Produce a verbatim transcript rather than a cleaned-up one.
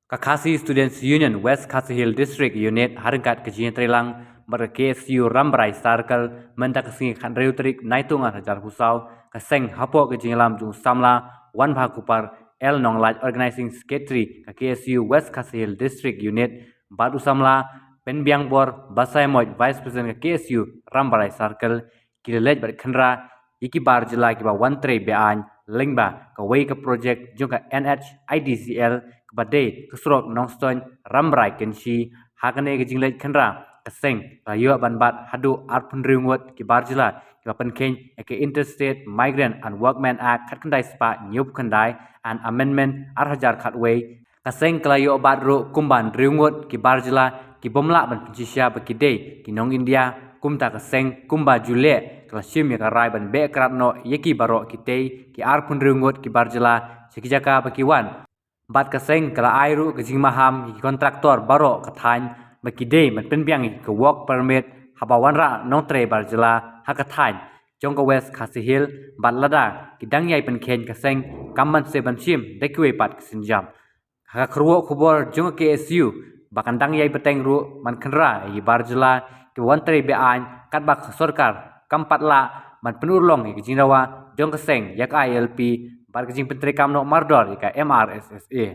Ka Khasi Students Union West Khasi Hills District Unit ha ryngkat ka jingïatreilang bad ka K S U Rambrai Circle mynta ka sngi khathynriew tarik Naitung arhajar arphew saw ka seng hapoh ka jingïalam jong u samla Wanbha Kupar L Nonglait, Organizing Secretary ka K S U West Khasi Hills District Unit, bad u samla Pynbiangbor Basaimoj, Vice President ka K S U Rambrai Circle, ki la leit bad khynra ïa ki bar jylla kiba wan trei be-aiñ lyngba kawei ka projek jong ka N H I D C L kaba dei ka surok Nongstoiñ Rambrai Kynshi. Ha kane ka jingleit khynra ka seng ka la ïoh ban bat haduh arphew hynriew ngut ki bar jylla kiba pynkheiñ ïa ka Interstate Migrant and Workmen Act khatkhyndai spah hynñiewphew khyndai and Amendment arhajar khatwei. Ka seng ka la ïoh bat ruh kumba hynriew ngut ki bar jylla ki bym lah ban pynshisha ba ki dei ki nong India. Kumta ka seng kumba ju leh ka la shim ïa ka rai ban beh krad noh ïa ki baroh kitei ki arphew hynriew ngut ki bar jylla sha ki jaka ba ki wan. Bad ka seng ka la ai ruh ka jingmaham ïa ki kontraktor baroh ka thaiñ ba ki dei ban pynbiang ïa ka work permit haba wanrah nongtrei bar jylla ha ka thaiñ jong ka West Khasi Hills, bad lada ki dang ïai pynkheiñ ka seng kam ban sep ban shim da kiwei pat ki sienjam. Ha ka kyrwoh khubor jong ka K S U ba kan dang ïai bteng ruh ban khynra ïa ki bar jylla kiba wan trei be-aiñ katba ka sorkar kam pat lah ban pynurlong ïa ka jingdawa jong ka seng ïa ka I L P bad ka jingpyntreikam noh mardor ïa ka M R S S A.